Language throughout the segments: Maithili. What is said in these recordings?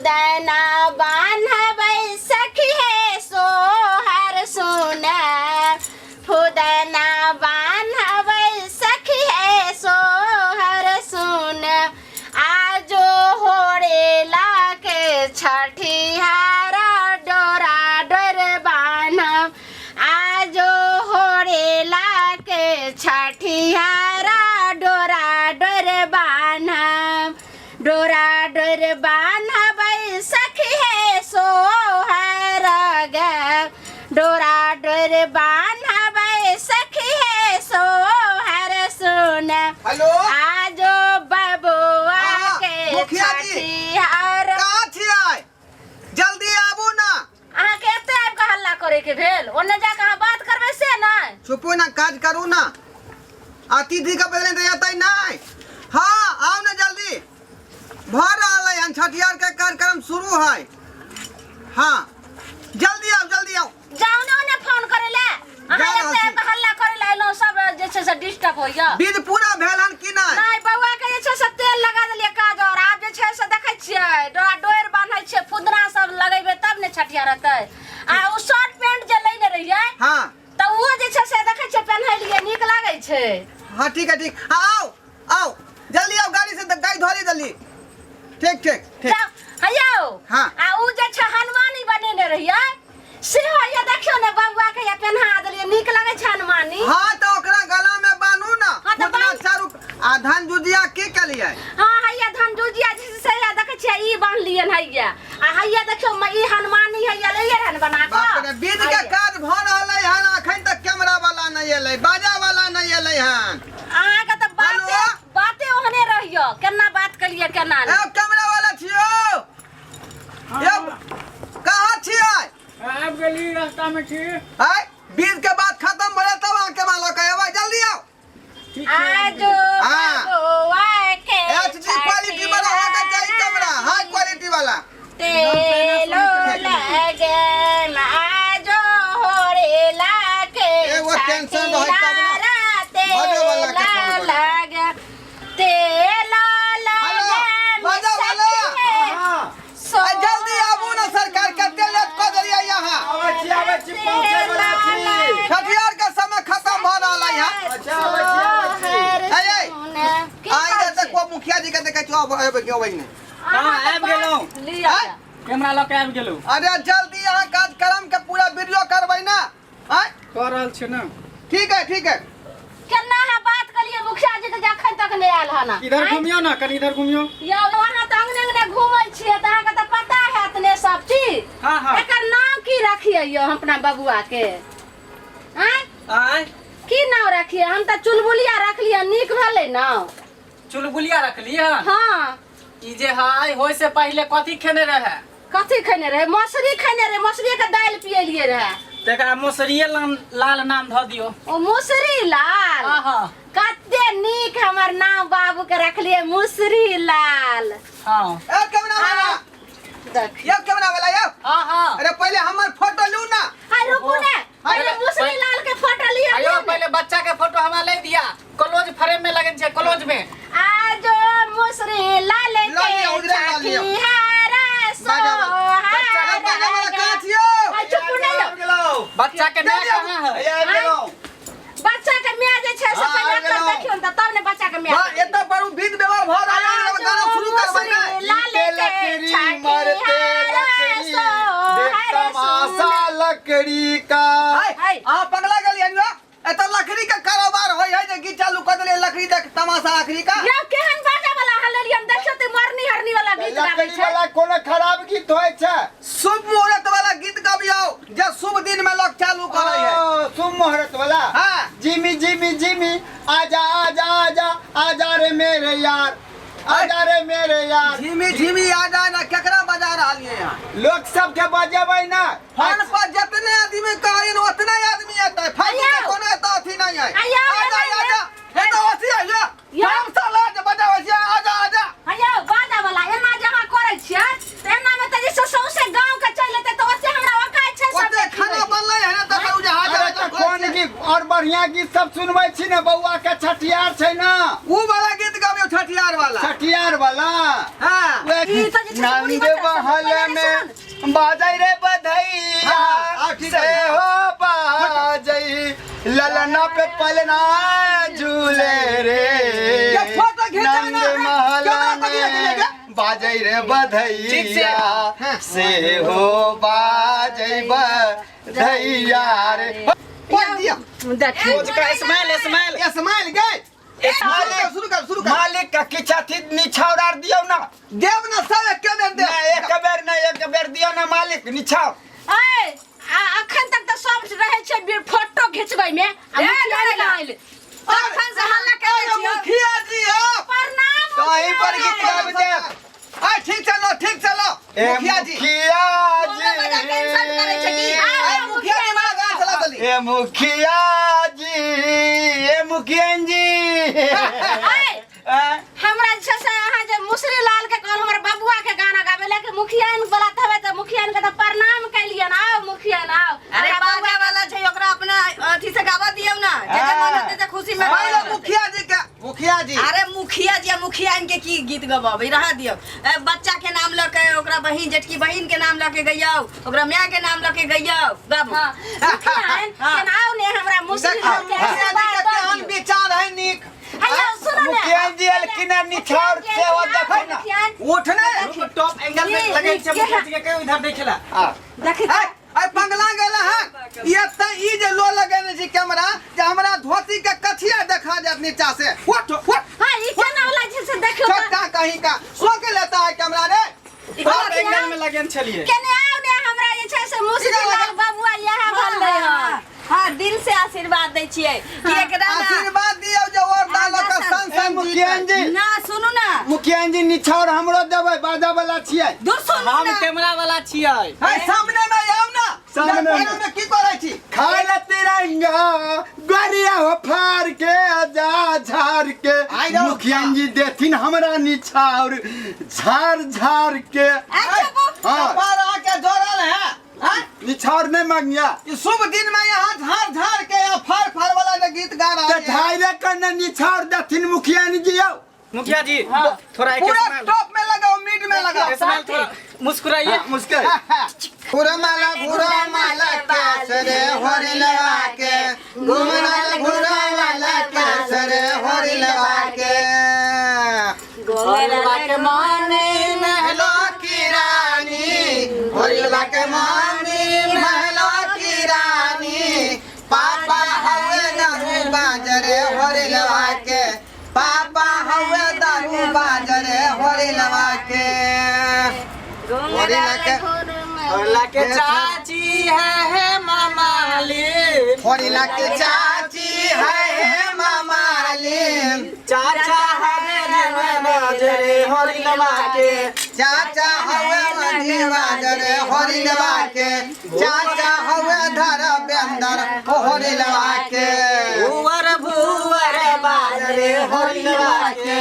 फुदना बान्हबै सखी हे सोहर सुन फुदना बान्हबै सखी हे सोहर सुन आजो होरेला के छठिहारा डोरा डोर बान्हब आजो होरेला के छठिहारा डोरा डोर बान्हब डोरा डोर बान्हबै सखी हे सोहर गे डोरा डोर बान्हबै सखी हे सोहर सुन हेलो आजो बबुआ हाँ, के मुखिया जी। छठिहार कहाँ छियै जल्दी आबू ना अहाँके एते आबि कऽ हल्ला करे के भेल ओने जा कऽ अहाँ बात करबै से नहि चुपू ना काज करू ना अतिथि के बदले तऽ एतै नहि हाँ आउ ना जल्दी भऽ रहल है हन छठियार के कार्यक्रम शुरू है हाँ जल्दी आओ जल्दी आओ जाउ ने ओने फोन करे ले अहाँ जा रहल एते छी। आबि कऽ हल्ला करे ले एलहुँ सब जे छै से डिस्टर्ब होइया विध पूरा भेल हन कि नहि नहि बौआ के जे छै से तेल लगा देलियै काज और आब जे छै से देखै छियै डोरा डोरि बान्है छियै फुदना सब लगेबै तब ने छठिया रहतै आ ओ शर्ट पैंट जे लेने रहियै हाँ तऽ ओहो जे छै से देखै छियै पेन्हलियै नीक लागै छै हाँ ठीक है ठीक हाँ आओ आओ जल्दी आओ गाड़ी से गाड़ी धोली जल्दी ठीक ठीक ठीक जाउ हैयौ हाँ। आ उ जे छै हनुमानी बनेने रहियै सेहो ये देखियौ ने बौआ के ये पेन्हा देलियै नीक लगै छै हनुमानी हाँ तो ओकरा गला में बान्हू ना हाँ, तो उतना बान्ह- अच्छा रूप आ धान जुजिया के केलिए हाँ हैया धन जुजिया जे छै से हैया देखै छियै ई बान्हलियन हैया आ हैया देखियौ म ई हनुमानी हैया लेलियै रहन बना बाप कऽ रे विध के काज भऽ रहल है हन अखन तक कैमरा वाला नहीं एलै बाजा वाला नहीं एलै हन अहाँके तऽ बाते हेलो? बाते ओहने रहियो केना बात कलियै केना ए नहि कैमरा वाला छियो ये कहाँ छियै आबि गेली रास्ता में छी आय बीज के बात खत्म भले तब अहाँ कैमरा लऽ के एबै जल्दी आओ ठीक छै आज हाँ। बबुआ के एच डी क्वालिटी वाला अहाँके चाही कैमरा हाई क्वालिटी वाला तेलो लगे आजो होरे लागे एगो टेंशन रहै तब ना। तेलो बाजे वाला के फोन करू। लगे तेलो हेलो, लगे बाजे वाला। हाँ आ जल्दी आबू ना सरकार कते लेट कऽ देलियै यहाँ आबै छी आबै छी पहुँचै वाला छी छठियार के समय खत्म भऽ रहल है यहाँ अच्छा, आबै छी, आबै छी। ऐ, ऐ, आइ जे देखो मुखिया जी के देखै छियौ अबै के अबै नहि हाँ, आबि गेलहुँ। लिअ आँय? कैमरा लऽ के आबि गेलहुँ अरे जल्दी अहाँ कार्यक्रम के पूरा वीडियो करबै ना आँय कऽ रहल छी ने ठीक है ठीक है केना अहाँ बात करिए मुखिया जी के जे अखन तक नहि आयल हन इधर घुमियो ना कनि इधर घुमियो यौ अहाँ तऽ अंगने अंगने घूमै छियै तऽ अहाँके तऽ पता हैत ने सब चीज हाँ हाँ एकर नाम की रखिए यौ हम अपना बबुआ के आँय आय की नाम रखिए हम तऽ चुलबुलिया रखलियै नीक भेलै ने चुलबुलिया रखली हन हाँ ई जे है होय से पहिले कथी खेने रहे कथी खेने रहे मसुरी खेने रहे मसुरी के दालि पियलिए रहे तऽ एकरा मसुरिये लाल लाल नाम धऽ दियौ ओ मुसरी लाल हाँ हाँ कते नीक हमर नाम बाबू के रखलिए मुसरी लाल हाँ ए कैमरा वाला देख यौ कैमरा वाला यौ हाँ हाँ अरे पहिले हमर फोटो लू ना आ रुकू ने पहिले मुसरी लाल के फोटो लिअ आयो दियौ ने। पहिले बच्चा के फोटो हमरा ले दिया क्लोज फ्रेम में लगन छै क्लोज में आजो मुसरी लाल लऽ के लिअ, उधरे लऽ लिअ। छठिहारा बाजा वाला। सोहारा ए बाजा वाला कहाँ छियौ आ चुप ने यौ बच्चा के माय कहाँ है बच्चा के माय जे छै से हाँ, पहिले आबि एकर गेलहुँ। देखियौ ने तब ने बच्चा के माय हाँ एतऽ बड़ू विध व्यवहार भऽ रहल है गाना शुरू करबै ना लाल के लकड़ी मरते छठिहारा लकड़ी देख सोहारा तमाशा लकड़ी का हाय हाय। अहाँ पगला गेलियै हन यौ एतऽ लकड़ी के कारोबार होइ है जे गीत चालू कऽ देलियै लकड़ी देख तमाशा आखिरी का यौ केहन बाजा वाला हलेलियन देखियौ ते मरनी हरनी वाला गीत गाबै लकड़ी छै वाला कोनो खराब गीत होइ छै शुभ मुहूर्त वाला गीत गबियौ जे शुभ दिन में लोग चालू करै है ओ, शुभ मुहूर्त वाला हाँ। जिमी जिमी जिमी आजा आजा आजा आजा रे मेरे यार आजा रे मेरे यार झिमी झिमी आ जाए ना केकरा बजा रहल ये यहाँ लोक सबके बजेबै ना फोन पर जितने आदमी कहै उतने आदमी एतै फालतू के आइयो। कोनो एतऽ अथी नहीं है आइयो, आजा आइयो। आजा एतऽ अथी है यो यो। हम साला जे बजाबै छियै आजा आजा हयौ बाजा वाला एना जे अहाँ करै छियै तऽ एना मे तऽ जे छै सौंसे गाँव के चलि एतै तऽ ओते हमरा औकात छै सब ओते खाना बनलै है ना तऽ उ जे हाजर अरे तऽ कोन गीत और बढ़िया गीत सब सुनबै छी ने बौआ के छठियार छै ना उ वाला गीत गबियौ छठियार वाला छठियार वाला हाँ। ई तऽ जे छै से बुढ़ी नंद बच्चा सब महल पहिले नहि में बाजै रे बधैया हाँ, हाँ, ठीक से है। हो बाजै ललना पे पलना झूले रे ये फोटो घिंचा ना, नंद महल कैमरा को दिया, दिया, में दिया। बाजै रे ठीक से। बधैया हाँ। से हो बाजै बधैया रे पढ़ दिया देखी रोज का स्माइल स्माइल स्माइल गए मालिक शुरू कर शुरू कर मालिक का किछु अथी निछाउर आर दियौ ना देव ना सब एके बेर देव नहीं एक बेर नहीं एक बेर दियौ ना मालिक निछाउर ए आ अखन तक तऽ सब रहै छै फोटो घिचबै में आ ए, मुखिया दादा। नहि आयल अखन से हल्ला अरे करै छियै मुखिया जी हो प्रणाम कहीं पर मुखिया गीत गाबि देब आ ठीक चलो ठीक चलो ए मुखिया जी मुखिया कोनो बजा के इंसल्ट करै छै की? जी अरे मुखिया जी वाला गाना चला दली ए मुखिया जी ए मुखिया जी ए, आ? हमरा जे छै से अहाँ जे मुसरी लाल के कहल हमर बबुआ के गाना गाबै लेकिन मुखियान वाला तऽ तऽ मुखियान के तऽ प्रणाम कैलियन आउ मुखियान आउ अरे हमरा बबुआ बाजा वाला छै ओकरा अपना अथी से गावा दियौ ना जे जे मन हेतै से खुशी में पहिले गाबऽ। मुखिया जी के मुखिया जी अरे मुखिया जी आ मुखिया इनके की गीत गबाबै रहा दियौ ए, बच्चा के नाम लऽ के ओकरा बहिन जेठकी बहिन के नाम लऽ के गैयौ ओकरा माय के नाम लऽ के गैयौ गाबू हाँ, मुखियान हाँ। केना आउ ने हमरा मुसरी देखो लाल के मुखिया जी आशीर्वाद के दऽ केहन दियौ। विचार है नीक हैया सुनो ने मुखिया जी एलखिन हँ, निछाउर सेहो देखै ना मुखियान उठने टॉप एंगल में लगै छै मुखिया जी के कहियो इधर देखेला आ, देखी ए ए पंगला गेल है ये त ई जे लो लगेने छी कैमरा जे हमरा धोती के कथिया देखा जात नीचा से उठ उठ हाँ ई केना वाला छै से देखियौ तऽ। छोटा कहीं का सो के लेता है कैमरा रे टॉप एंगल में लगेन छलिए केने आउ ने हमरा जे छै से मुसरी इधर लाल बबुआ इएह भेलै हँ हाँ दिल से आशीर्वाद दै छियै कि एकरा ना आशीर्वाद दियौ जे और डालो के संग ए संग मुखिया जीतै। जी ना सुनू ना मुखिया जी निछाउर हमरो देबै बाजा वाला छियै दूर सुनू हम ना कैमरा वाला छियै है सामने में आउ ना सामने में। में की करै छी खाय ला तिरंगा गरिया हो फाड़ के आजा झाड़ के आई रहो। मुखिया जी देथिन हमरा निछाउर झाड़ झाड़ के अच्छा बो हाँ कपार आके जोड़ल है हैं? निछाउर नहीं मांगिया ई शुभ दिन में यहाँ झाड़ झाड़ के यहाँ फाड़ फाड़ वाला जे गीत गा रहा तो है झाड़े करने निछाउर देथिन मुखिया जी आओ मुखिया जी थोड़ा एक पूरा स्माइल टॉप में लगाओ मिड में लगाओ स्माइल थोड़ा मुस्कुराइए मुस्कुराइए घुरमाला घुरमाला केसरे होरी लगा के घुमनाल घुरमाला केसरे होरी लगा के के माने महलो की रानी होरी लगा के मानी महलो की रानी पापा हवे दारू बाजरे होरी लगा के पापा हवे दारू बाजरे होरी लगा के होरी लगा के होला के चाची है हे मामाली होरी के चाची है हे मामाली चाचा हवे नजरे होरी लवा के चाचा हवे मधी बाजरे होरी लवा के चाचा हवे धर बेंदर होरी लवा के भूवर भूवर बाजरे होरी लवा के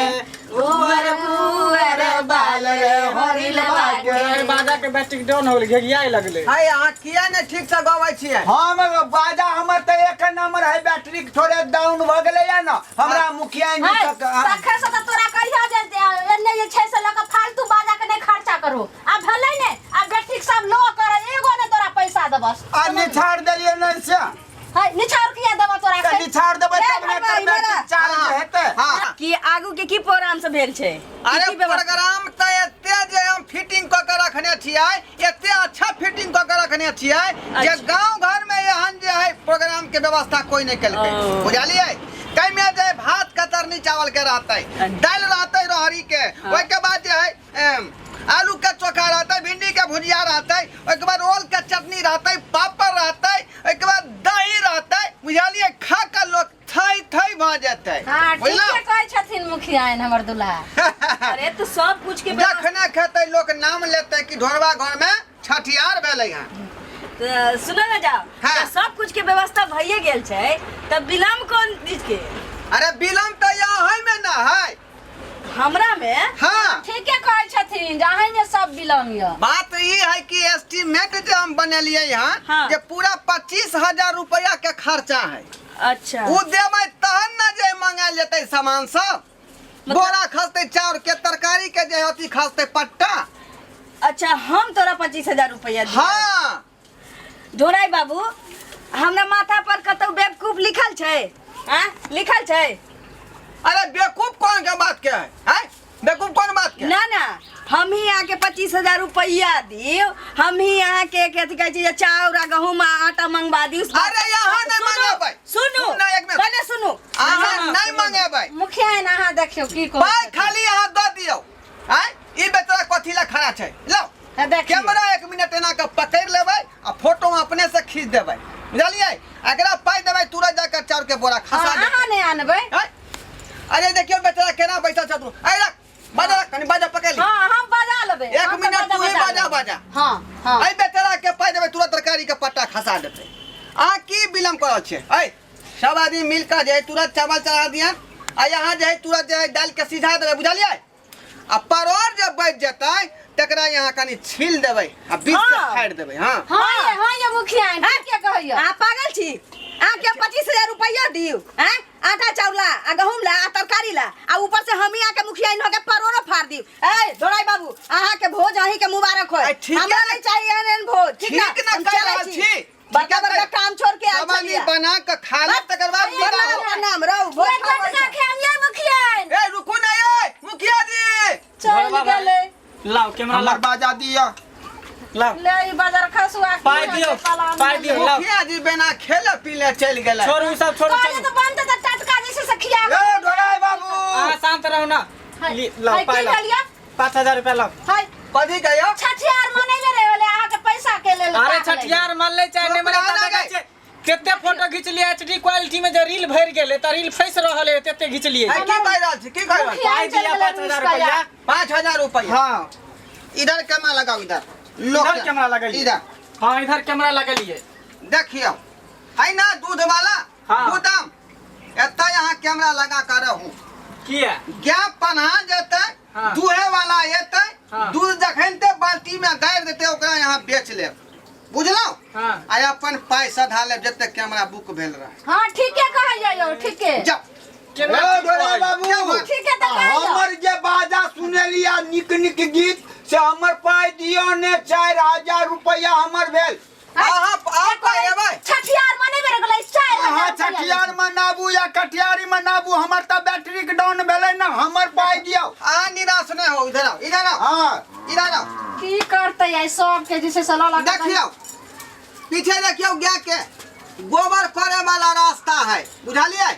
भूवर भूवर बाजरे होरी लवा के बाजा के बैटरी डाउन हो गेलै घेगियाए लगलै हाय अहाँ किया ने ठीक से गबै छियै हम बाजा हमर तऽ एक नंबर है बैटरी थोड़े डाउन भऽ गेलै या ना हमरा मुखिया जी है, तक तखन से तऽ तोरा कहिया जे एने जे छै से लऽ कऽ फालतू बाजा के नहि खर्चा करू आ भेलै ने आ बेटीक सब लो कर एगो ने तोरा पैसा देबस आ निछाड़ देलियै नहि से है निछाड़ किया देबो तोरा तऽ निछाड़ देबै तब ने एकर बैटरी चार्ज हेतै हाँ कि आगू के की प्रोग्राम सब भेल छै अरे की व्यवस्था? प्रोग्राम तऽ एते जे हम फिटिंग कऽ के रखने छियै एते अच्छा फिटिंग कऽ के रखने छियै जे गांव घर में एहन जे है प्रोग्राम के व्यवस्था कोई नहीं केलकै ओ। बुझलियै कैमे जे है भात कतरनी चावल के रहतै दालि रहतै रहरी के ओहिके बाद जे है आलू के चोखा रहतै भिंडी के भुजिया रहतै ओहिके बाद ओल के चटनी रहतै पापड़ रहतै ओहिके बाद दही रहतै बुझलियै खा के लोग थै थै भऽ जेतै हाँ बुझलहुँ? ठीके कहै छथिन मुखिया हमर दुल्हा अरे तो सब कुछ के व्यवस्था जखने खेतै लोक नाम लेतै कि ढोरबा घर में छठियार भेलै हँ तऽ सुनो ने जाओ हाँ। तऽ सब कुछ के व्यवस्था भइए गेल छै तऽ विलम्ब कोन चीज के अरे विलम्ब तऽ यहाँ में ना है हमरा में हाँ ठीके कहै छथिन जे अहीं में सब विलम्ब यऽ बात ई है कि एस्टीमेट जे हम बनेलियै हँ हाँ। जे पूरा 25,000 रुपया के खर्चा है अच्छा उ देबै तहन ने जे मंगायल जेतै सामान सब बोरा खसते चाउर के तरकारी के जे अथी खसते पट्टा। अच्छा हम तोरा 25,000 रुपया दियौ। हाँ। ढोराई बाबू हमरा माथा पर कतौ बेवकूफ लिखल छै? हाँ लिखल छै? अरे बेवकूफ कौन के बात के है? हैं? बेवकूफ कौन बात के? ना ना हम ही अहाँके 25,000 रुपया दियौ, हम ही अहाँके कथी कहै छै जे चाउर आ गहूम आ आटा मंगवा दियौ। अरे यहाँ नहीं मंगेबै। सुनू सुन ना एक मिनट। पहिले सुनू। अहाँ नहीं मंगेबै। मुखिया ने अहाँ देखियौ की कहै पाइ खाली अहाँ दऽ दियौ। आँय ई बेचारा कथी ला खड़ा छै? लाउ कैमरा एक मिनट एना के पकड़ लेबै आ फोटो अपने से खींच देबै, बुझलियै? एकरा पाइ देबै तुरंत जाकर चाउर के बोरा खसा देबै। अहाँ नहि आनबै। आँय? अरे देखियौ बेचारा केना बैसल छथु। अरे रख, बाजा रख, कनि बाजा पकड़ ली। हाँ हम बजा लेबै। एक हम तऽ मिनट तू ही बाजा लेबै। बाजा। हाँ हाँ। एहि बेचारा के पाइ देबै तुरंत तरकारी के पट्टा खसा देतै। अहाँ की विलम्ब कऽ रहल छियै? ऐ सब आदमी मिल कऽ जे है तुरंत चावल चढ़ा दिअ आ यहाँ जे है तुरंत जे है दालि के सिझा देबै, बुझलियै? आ परोड़ जे बचि जेतै तकरा यहाँ कनि छील देबै आ बीच से हाँ। फाड़ि देबै। हाँ हाँ ये हाँ ये मुखिया ठीक के कहैया। अहाँ पागल छी? अहाँके 25,000 रुपया दियौ, आँय? आटा चाउर ला आ गहूम ला आ तरकारी ला आ ऊपर से हम ही आके मुखिया इन्हों के परोड़ो फाड़ दियौ। ए ढोराई बाबू अहाँके भोज अहीं के मुबारक होय, अरे ठीक हमरा है। नहीं चाहिए एहन एहन भोज। ठीक ना? ठीक ना हम कहि चलै रहल छी। छी। बड़का ठीक है, बड़का काम छोड़ के आयल सब आदमी छलियै। बना के खा लेब तकर बाद विदा प्रणाम हो। प्रणाम रहू, भोज ये खाओ टटका बैठो। खायब ये मुखिया। ए रुकू ना ये मुखिया जी। चल गेलै। लाओ कैमरा हमर लाओ। बाजा दिअ। लाओ ले ई बाजार खसुआ की पाइ होतै दियौ, पलान पाइ में। दियौ। लाओ। मुखिया जी बिना खेले पीले चलि गेलै। छोड़ू सब छोड़ू कहलियै चलू। तऽ बनतै तऽ टटका जे छै से खिया ए ढोराई बाबू अहाँ शांत रहू ना। हाय, लाओ हाय, पाइ की लाओ। भेल यऽ? 5,000 रुपया लाओ। हाय, कथी कहियो? छठियार मनैले रहे ओले अहाँके पैसा के लेल अरे ताक लागि। छठियार मनले चाहे नहीं मनले चुप त रह देखै छियै कते फोटो घिचलियै एचडी क्वालिटी में जे रील भरि गेलै त रील फंसि रहल है तते घिचलियै। हाय, की कहि रहल छी? की कहि रहल छी? मुखिया पाइ चलि दिअ गेलै 5,000 रुसि कऽ रुपया। 5,000 रुपया। हाँ इधर कैमरा लगाओ, इधर लो इधर कैमरा लगलियै। इधर हाँ इधर कैमरा लगलियै। देखियौ है ना दूध वाला हाँ। गोदाम, एतऽ यहाँ कैमरा लगा कर रहू। किया? गैप पन्हा जेतै, हाँ। दूहे वाला एतै, हाँ। दूध जखन ते बाल्टी में गाड़ि देतै ओकरा यहाँ बेच लेब, बुझलहुँ? हाँ। आ अपन पाइ सधा लेब जते कैमरा बुक भेल रहे। हाँ ठीके कहैया यौ, ठीके। जाउ। केना ए ठीक ढोराई कहै? बाबू ठीके तऽ कहैया। हमर जे बाजा सुनेलिया निक निक गीत से हमर पाइ दियौ ने, 4,000 रुपया हमर भेल। अहाँ अहाँ पाइ एबै? छठियार मनेबे रे गेलै 4,000 अहाँ रुपैआ। छठियार मनाबू या कटियारी मनाबू, हमर तऽ बैटरी डाउन भेलै ने, हमर पाइ दियौ। अहाँ निराश नहि हो, इधर आओ, इधर आओ, हाँ इधर आओ। की करतै आइ सबके जे छै से लऽ लऽ कऽ देखियौ पीछे देखियौ, गाय के गोबर करे वाला रास्ता है, बुझलियै?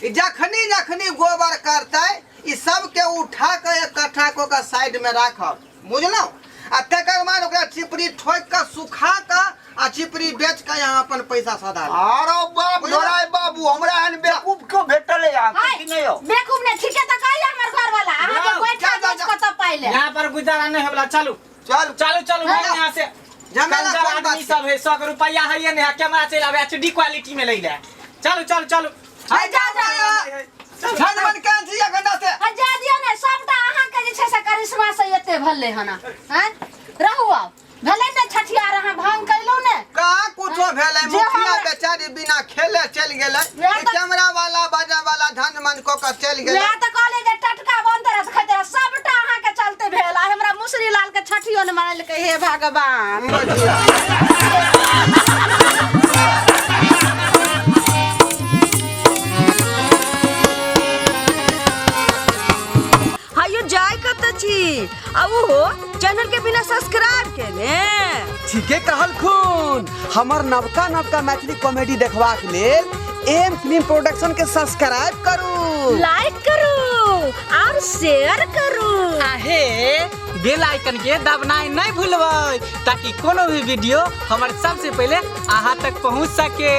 ई जखनी जखनी गोबर करतै ई सबके उठा के इकट्ठा कऽ के साइड में राखब, बुझलहुँ? आ तकर बाद ओकरा चिपरी ठोकि कऽ सुखा कऽ आ चिपरी बेच कऽ यहाँ अपन पैसा सधा लेब। अरे बाप ढोराई बाबू हमरा एहन बेवकूफ क्यों भेटल है यहाँ? हाय, किछु नहि हो। बेवकूफ नहि, ठीके तऽ कहैया हमर घरवाला, अहाँके जाउ, गोइठा जाउ, बेच जाउ। कऽ तऽ पाइ लेब। यहाँ पर गुजारा नहीं होला, चलू चल चलू चलू हाँ। यहाँ से। झमेला कंजर कोन बात आदमी के? सब है, 100 रुपया है ये नहीं, कैमरा चल आवे एचडी क्वालिटी में ले ले। चलू चलू चलू। हाय, जाउ, जाउ। झन मन केहन छी अखन से? आ जा दियौ ने, सबटा अहाँके जे छै से करिश्मा से एते भेलै हन। आँय रहू आब, भेलै ने छठियार, अहाँ भांग कयलहुँ ने? कहाँ कुछो भेलै, जे मुखिया बेचारी बिना खेले चलि गेलै, वएह ई तऽ- कैमरा वाला बाजा वाला धन मन कऽ के चलि गेलै। वएह तऽ कहलियै जे टटका बनतै रहै तऽ खैतै रहै, सबटा अहाँके चलते भेल। आ हमरा मुसरी लाल के छठियो ने मनेलकै, हे भगवान। बुझियौ। हायो जाय कतऽ छी आ ओहो चैनल के बिना सब्सक्राइब केने? ठीके कहलखुन, हमर नवका नवका मैथिली कॉमेडी देखबाक लेल एम फिल्म प्रोडक्शन के सब्सक्राइब करू, लाइक करू और शेयर करू। आहे बेल आइकन के दबनाइ नहीं भूलबै ताकि कोनो भी वीडियो हमर सबसे पहले अहाँ तक पहुँच सके।